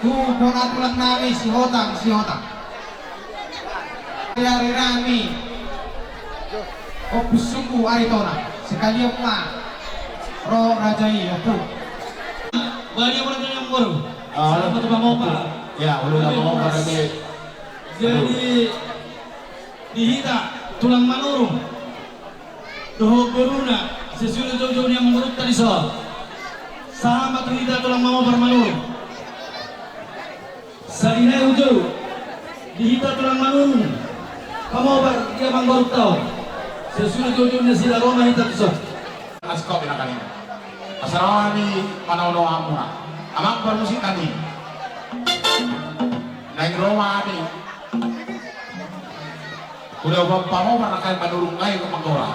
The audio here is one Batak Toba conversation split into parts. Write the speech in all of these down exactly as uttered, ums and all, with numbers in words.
Tu bona tulang nami Sihotang, Sihotang. Ari-ari nami, Ompu Sumbu Aritonang, sekalian ma ro raja i, Ompu. Bali, mana tadi yang baru? Ah, selamat, Bang Opa. Ya, udah, Bang Opa, tadi. Jadi, di hita tulang Manurung dohot boruna, sesuai joujou ni amang borunta dison. Sahat ma tu hita tulang Mamobar Manurung. Sahali nai hujou di hita tulang Manurung, Mamobar, di amang borunta on. Sesuai joujou nasida, ro ma hita dison. Askop ina kami. Asa ro hami manaon-naon hamuna, amang parmusik nami. Naeng ro ma hami. Udah, Bang, Pamobar, na kan Manurung nai manggora.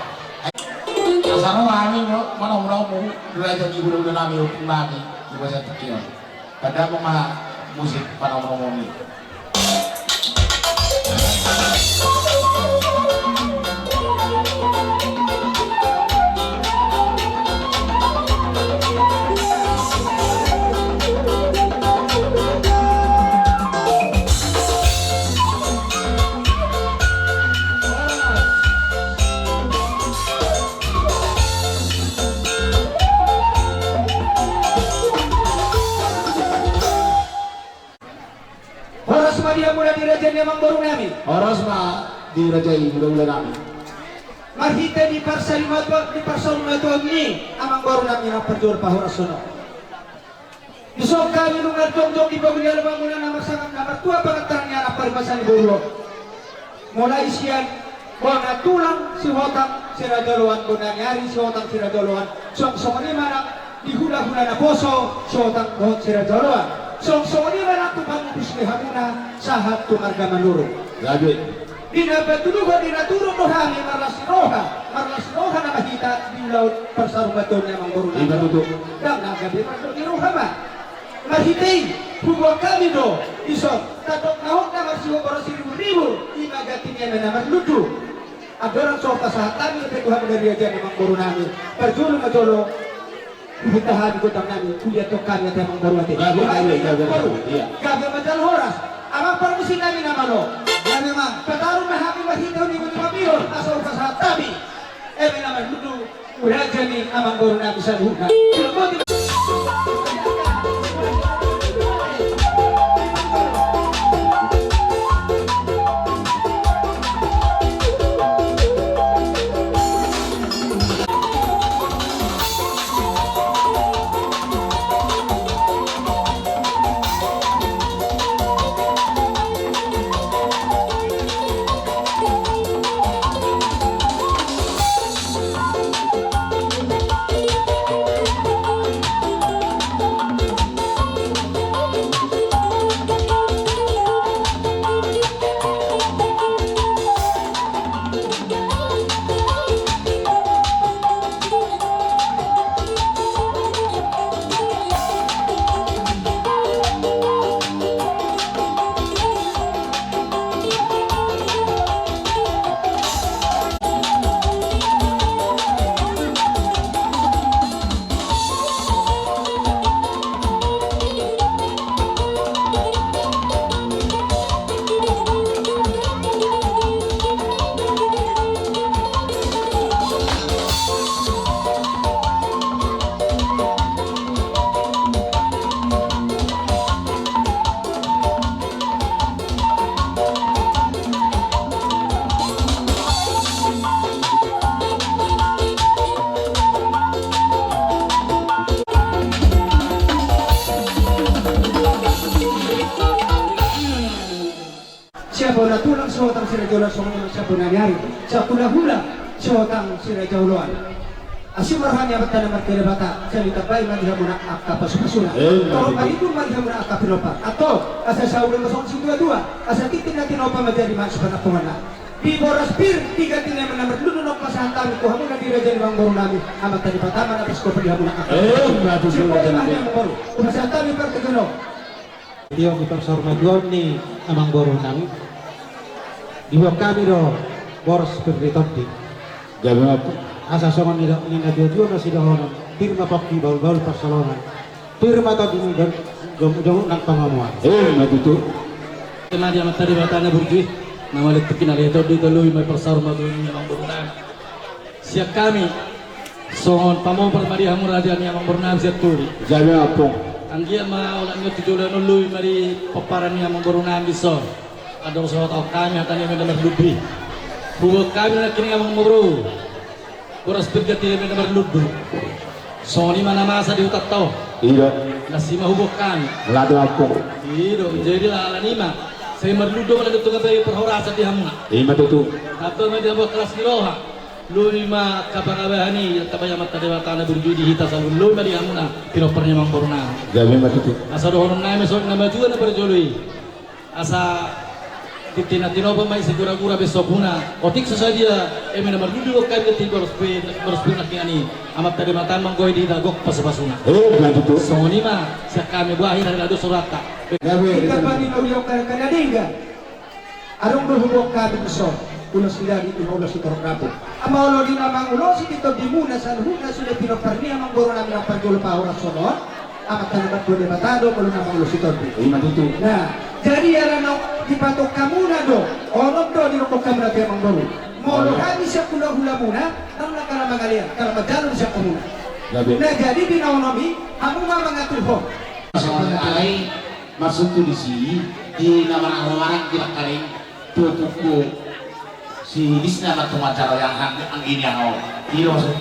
Asa ro hami manaon-naon hamu, raja ni hula-hula nami, ompung nami, di basa tekion. Pada ma musik panaon-naon i. Horas ma di hamuna di raja ni amang boru nami. Horas ma di raja i, hula-hula nami. Marhite di parsarimatua-, di parsarimatua ni amang boru nami na parjolo pahoras sono. Dison hami nunga jongjong di pogu ni alaman muna na marsangap na martua pangantaran ni anak parimasan ni boru on. Mulai sian bona tulang Sihotang Siraja Oloan, bona ni ari Sihotang Siraja Oloan, songon-songon i ma nang di hula-hula naposo Sihotang dohot Siraja Oloan, songon-songon i ma nang tu pangubus ni hamuna sahat tu marga Manurung. Gabe. Di na patuduhon, di na turun do hami marlas ni roha, marlas ni roha nama hita di ulaon parsarumatuaon ni amang boru nami. Ima tutu. Ndang na gabe marlas ni roha ma. Marhite i huboan hami do dison tandok na hot na marsihombar siribur-ribur, i ma ganti ni eme na marlundu. Andorang so pasahat hami dope tu hamuna di raja ni amang boru nami, parjolo ma jolo huhut hami gondang nami, huliathon hami ate amang boru ate. Gabe, gabe, gabe, gabe. Iya. Gabe manjalo horas. Amang parmusik nami na malo. Gabe ma. Patarung ma hami marhite on, ibu ni mamihon asa hupasahat hami eme na marlundu. Raja ni amang boru nami saluhutna. Sian bona tulang Sihotang Siraja Oloan, songon i ma sian bona ni ari sian hula-hula Sihotang Siraja Oloan. Asi ma roha ni Amanta na martua Debata, sai ditambai ma di hamuna angka pasu-pasuna. Amin. Torop ma hibul ma di hamuna angka pinompar. Antong, asa saur matua ma songon situa-tua, asa tintin na tinopa manjadi ma sipanampunganna. Di boras pir, di ganti ni eme na marlundu, nunga pasahat hami tu hamuna di raja ni amang boru nami, Amanta Debata ma na pasahat di hamuna angka. Amin. Sian bona ni amang boru, hupasahat hami partingkian on. Di on di parsarumatuaon ni amang boru nami, diboan hami do boras pir ni tondi. Gabe ma. Asa songon nidok ni natua-tua ma sidohonon, pir ma pongki, bahul-bahul pansalongan. Pir ma tondimi, jongjong nang pangomoan. Ima tutu. Ima di Amanta Debata na burju i, na mauliate, na mauliate, di tolu i ma parsaur matua ni amangborunami. Sian hami songon pamompar ma di hamu raja ni amangborunami Sianturi. Gabe ma, Ompung. Anggiat ma holan ni on tu joloan on, lobi ma di pomparan ni amangborunami dison. Andorang so huhatahon hami hata ni eme na marlundu i, huboan hami nangkining, amangboru, boras pir ganti eme na marlundu. Songon i ma na masa di hutanta on. I do. Na si ma huboan hami. Mauliate, Ompung. I do, jadi ala ni i ma, sai marlundu ma na di tonga bayu parhorasan di hamuna. Ima tutu. Tamba ma di hamu angka las ni roha. Lobi ma angka pangabahan i, tamba ma Amanta Debata na burju i di hita saluhutna, lobi ma di hamuna pinompar ni amangborunami. Gabe ma tutu. Asa dohononnami songon na matua na parjolo i. Asa tintin na tinopa ma i, siguragura besokna. Otik so sadia eme na marlundu huboan hami, tintin boras pir, boras pir nangkining i, Amanta Debata ma manggohi di hita, gok pasupasuna. Ima tutu. Songon i ma sian hami, boha hira-hira do suranta. Gabe. Hita padi na ulion kada-kada denggan. Adong do huboan hami dison, ulos ni daging, ima ulos ni torop rambu. Ama olo di na mangulosi di tondimuna saluhutna sude pinompar ni amangborunami na parjolo parhorasan on, Amanta na martua Debata do molo na mangulosi tondi. Ima tutu. Nah, jadi ala na dipatupa hamuna do, onom do didokkon hamuna tu amangboru. Molo hami sian hulahulamuna, nang na karamangalean, karamangalean sian hamuna. Gabe. Nah, jadi di na onom i, hamu ma mangaturhon. Songon i, maksudhu disi, di na marhaha-haha di bangkari, tu pukul si Disna ma tu manjaro yang hang, anggi ni angao. I do maksud.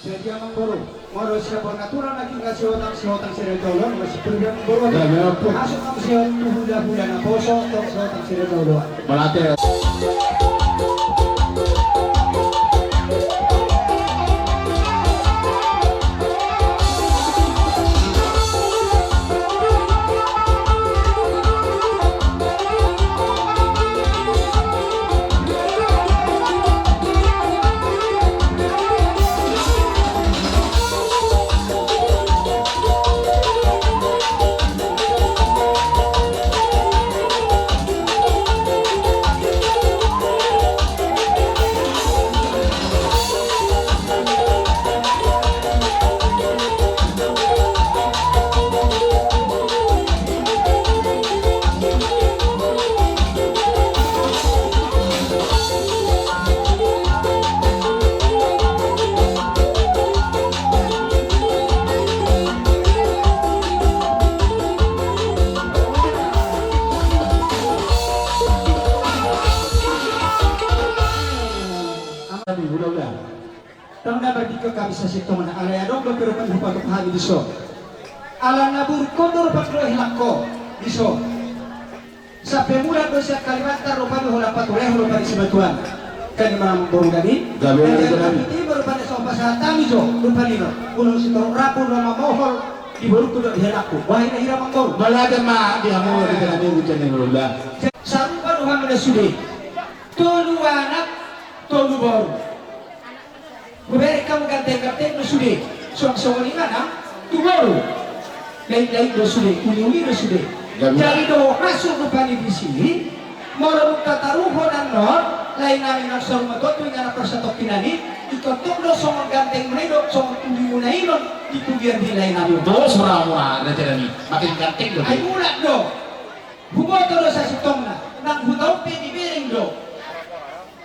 Jadi amangboru, molo sian pengaturan lagi nggak sihotang, sihotang sira jolo, nggak sepuluh amangboru. Ya, ya, Ompung. Masuk nang sian tu hulahula naposo, tong sihotang sira jolo. Mauliate. Amang, hula-hula. Ndang na mardingka hami sasintongna, alai adong dope rupani hupatupa hami dison. Ala na buruk on do rupani do helangkon dison. Sampe mulak do sian Kalimantan rupani holan patulehon rupani simatuan. Kan i ma amangboru nami. Gabe. Jadi gabe. Rupani so pasahat hami jo rupani do. Ulos ni torop rambu na mamohol di borungku dohot di helangku. Boha hira-hira amangboru. Mauliate ma di hamu, di hamu, di hamu. Sarupa do hamuna sude. Tolu anak, tolu boru. Hubereng hamu ganteng-ganteng do sude, suang songon i ma nang tu boru. Lain-lain do sude, uli-uli do sude. Jadi do masuk rupani disi, molo dung tataruhon annon, lae nami nang saur matua tu inganan parsatongkinan i, ingkon tong do songon gantengmuna i dohot songon ulimuna i non di pudian ni lae nami. Dos ramuna raja nami, makin ganteng do. Ai mulak do. Huboto do sasintongna, nang huta on pe dibereng do.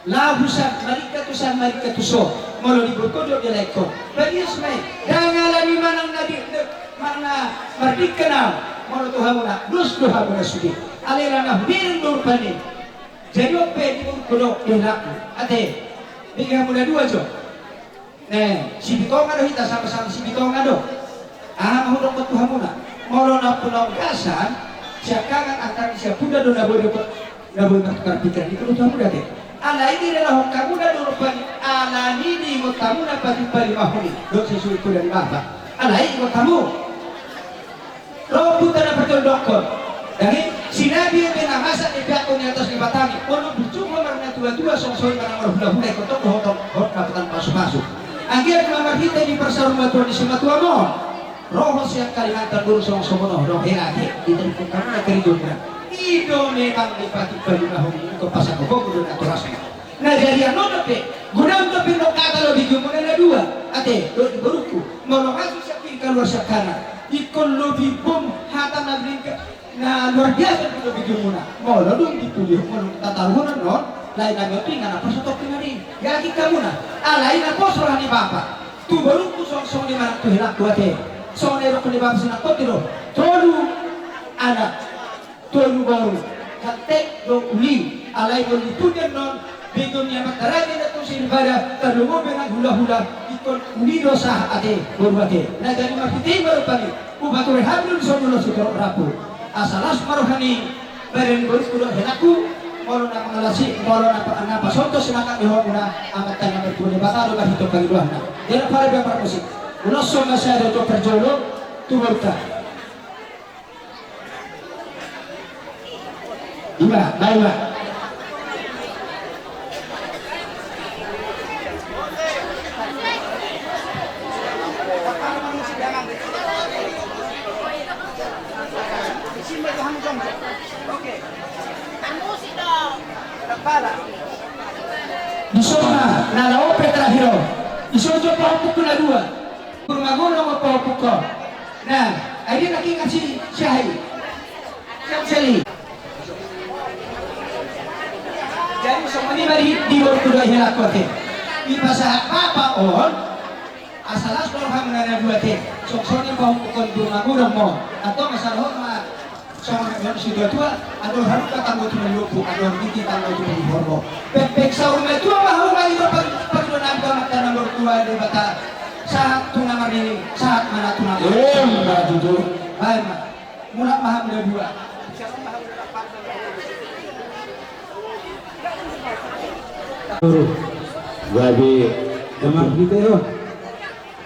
Laho tu san, marhite tu san, marhite tu son, molo diboto do dialaehon. Balios ma i, ndang ala ni manang na di, manang na mardingka na, molo tu hamuna, dos do hamuna sude. Alai ala na hubereng do rupani. Jadi on pe di boru, boru, di helaku. Ate, bege hamu na dua jo. Ne, Sipitonga do hita, sama-sama Sipitonga do. Aha ma hudok tu hamuna? Molo nampuna on gasan, siangkangan angka ni siapunda do na boi do, na boi martukar pikiran, i do tu hamuna ate. Alai dilehon hamuna do rupani, alani diingot hamuna patimpalimahon i, dohot sesungkun ni bapa. Alai ingot hamu. Ro ompunta na parjolo dokkon. Jadi, sinabi eme na masa dipeakkon di atas Debata i, molo burju ma marnatua-tua, songon songon i ma na marhula-hula, ingkon tong dohonon, dohot dapotan pasu-pasu. Anggiat ma marhite di parsaurmatuaon ni simatuam on, ro ho sian Kalimantan boru songon songon on, ro hela ate, di tingki hamuna karejo muna. I do memang dipatimpalimahon i, ingkon pasangaphon do na torasna. Na jadi annon dope, godang dope nang hata lobi jumuna na dua. Ate, dohot di borungku, molo masuk sian kiri kaluar sian kanan, ingkon lobi bom hata na bling-, na luar biasa do lobi jumuna. Molo dung dipulihon, molo tataruhon annon, lae nami on tu inganan pos atau pinari. Yakin hamuna, alai na pos roha ni bapa. Tu borungku songon, songon i ma nang tu helakku ate. Songon i rohakku ni bapa sinangkon i do. Tolu anak. Tolu boru, hattek do uli, alai molo di pudi annon, bege ni amanta raja na tu sini pada, tadongan be nang hula-hula, ingkon uli do sahat ate, boru ate. Na jadi marhite i ma rupani, hupature hami do dison ulos sitorop rambu. Asa las ma roha ni badan ni borungku dohot helakku, molo na mangalasi, molo na pa-, na pasontos na angka ni hamuna, amanta na martua Debata do marhite pangidoanna. Jadi pala biar parmusik. Ulos songon na sada jo parjolo, tu borungta. Ima, baen ma. Dison ma, na laho pe terakhir on. Dison jo pahompungku na dua. Boru Magornami ma pahompungkon. Nah, ai dia na hingas si, si aha i. Siap seli. Jadi songon i ma di, di borungku dohot helakku ate. Dipasahat bapa on. Asa las do rohamuna na dua ate. Songon i pahompungkon boru Magornami ma on. Antong asa dohot ma. Songon na nidok ni situatua, andor halumpang tanggo tu na ni lombu, andor tingki tanggo tu na ni horbo. Pengpeng saur matua ma hamu, mari ma pang-, pangidoan nami tu Amanta na martua Debata. Sahat tu na marnini, sahat ma na tu na martua. Emma tutu. Baen ma. Mulak ma hamu na dua. Gabe. Damang hita i on.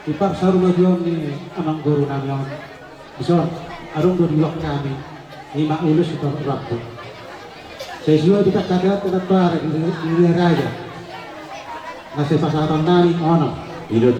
Di parsaur matua ni amangboru nami on. Dison, adong do diulahon hami, ima ulos sitorop rambu. Sesuai dengan kata-kata Tuhan di, di raja. Na sai pasahaton nami, ono. Ido.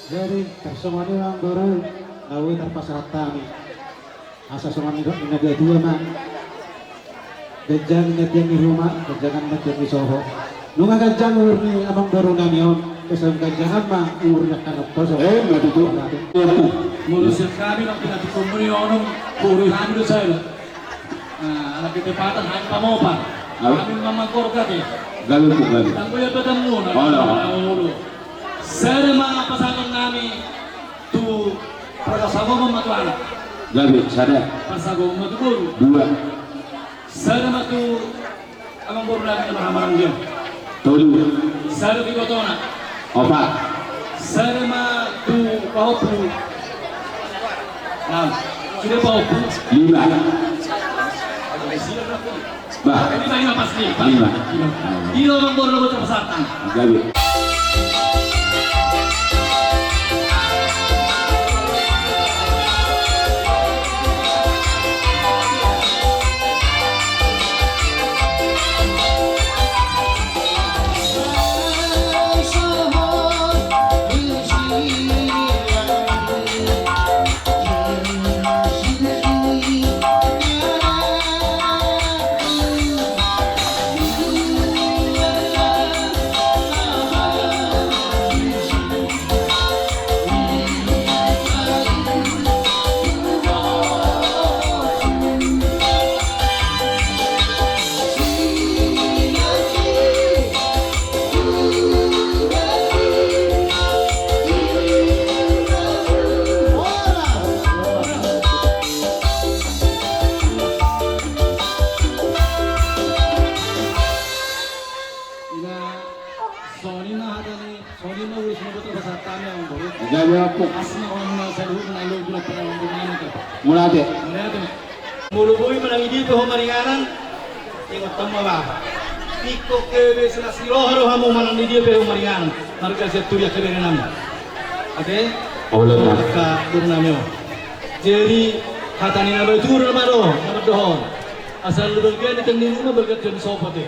Jadi, tarsongon i ma boru, na boi tarpasahat hami. Asa songon nidok ni na tua-tua ma. Ganjang ma tiang ni ruma, ganjang ma tiang ni soho. Nunga ganjang umur ni amangboru nami on, asa ganjang ma umur ni angka na poso. Emma tutu. Molo sian hami nang pinatutunmuna i, onom, boru hami do sada. Nah, ala ketepatan hami pamopan. Hami ma manggorga te. Gabe, gabe. Tanggo ia badanmuna. Olo. Olo. Sada ma pasahaton nami tu parsagoman ma tu anak. Gabe, sada. Parsagoman ma tu boru. Dua. Sada ma tu amangboru nami na marhahamaranggi on. Tolu. Sada tu ibotona. Opat. Sada ma tu pahompu. Nah, sude pahompu. Lima. Bah. Lima, lima pasti. Lima. Lima. Lima. Lima, amangboru, na boi tarpasahat. Gabe. Ima ulos ma boto pasahat hami, amang boru. Gabe, Ompung. Asna orang na saluhut na ilo guna pada amang boru nami, Ompung. Mauliate. Mauliate. Molo boi manang di dia pe ho maringanan, ingot hamu ma ba. Ingkon gabe silas ni roha do hamu manang di dia pe ho maringanan. Marga Sianturi angka bere nami. Oke? Olo, Mas. Angka boru nami on. Jadi, hata ni na batur ma do, na mandok on. Asal balga ni tiang ni ruma, balga tiang ni sopo, ate.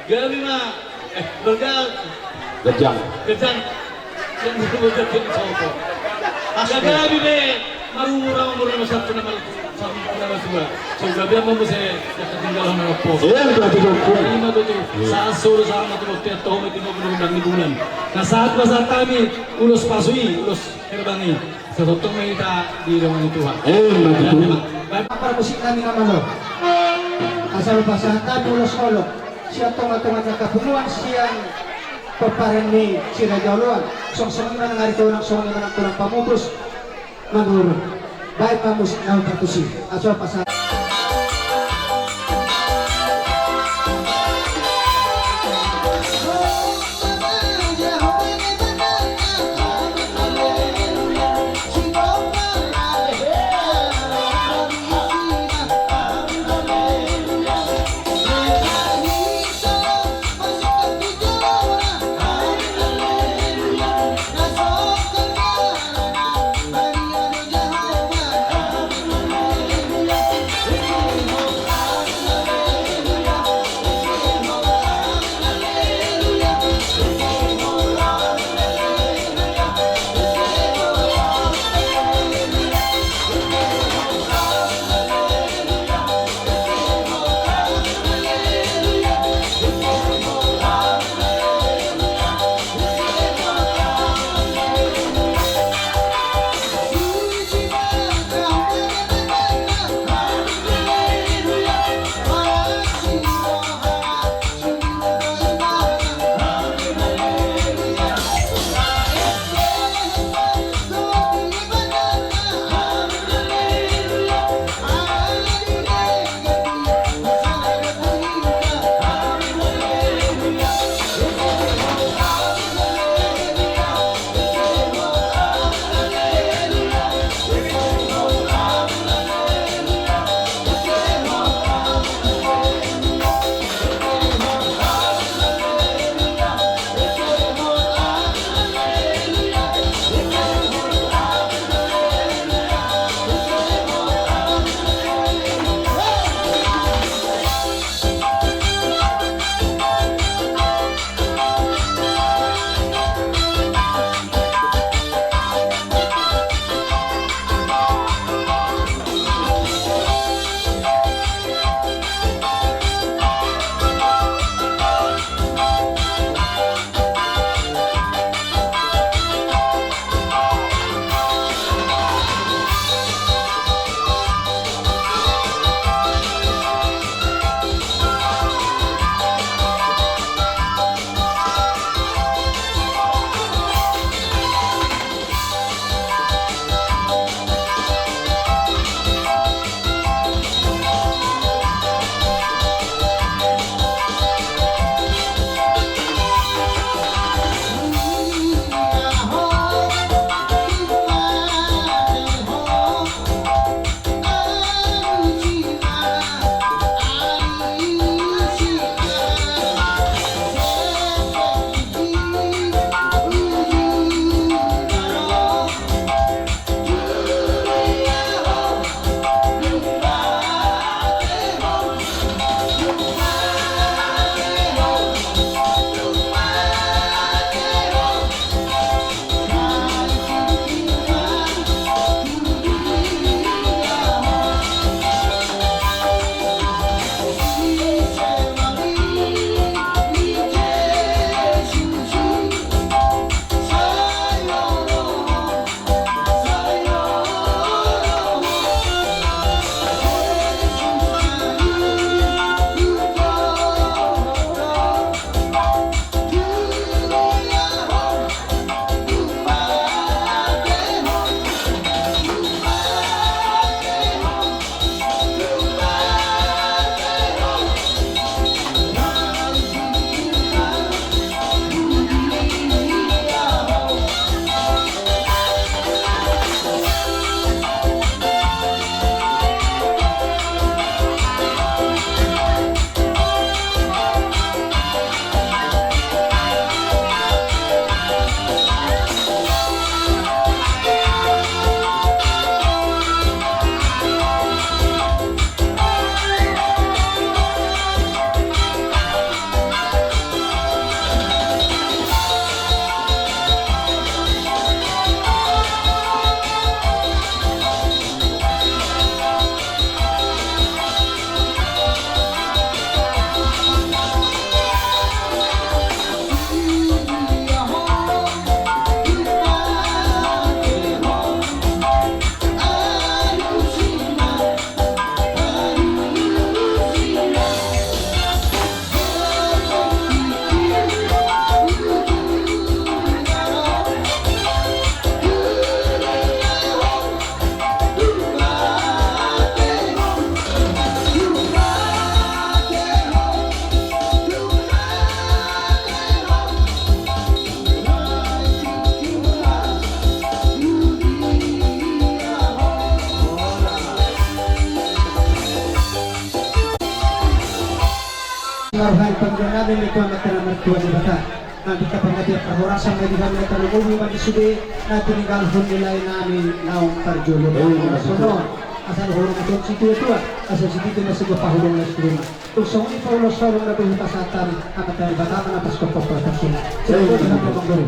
Gabe ma, eh, balga. Ganjang. Ganjang. Ganjang, balga ganjang, sopo. Asli. Gabe be marumur, marumur, marumur, satu nama, satu nama dua. So gabe ma muse, ya, ketinggalan nama pos. Iya, berarti dong. Ima tutu. Iya. Sahat solu sama tu waktu itu, homa itu mau undang di bulan. Na sahat pasahat hami, ulos pasu i, ulos herbang i. Sasintongna hita di dongan ni Tuhan. Eh, betul. Baik, Pak. Parmusik nami na malo. Asal pasahat hami ulos holong. Sian tongatonga ni angka punguan sian pomparan ni si Raja Oloan. Songon i ma nang ari tonang, songon i ma nang tulang pamupus. Manurun. Baen ma musik na parmusik. Asal pasahat. Rohani panggilan nami ma i tu Amanta na martua Debata. Nunga panggabean parhorasan ma di hami na tarlumobi ma di sude na tininggalhon ni lae nami naung parjolo. Asa dohonon ma tu situatua, asa sititi ma sigompa hudong na sititi ma. Tung songon i paulos holong na dohot pasahat nami, Amanta Debata ma na paskop pop paskop. Selamat datang kembali.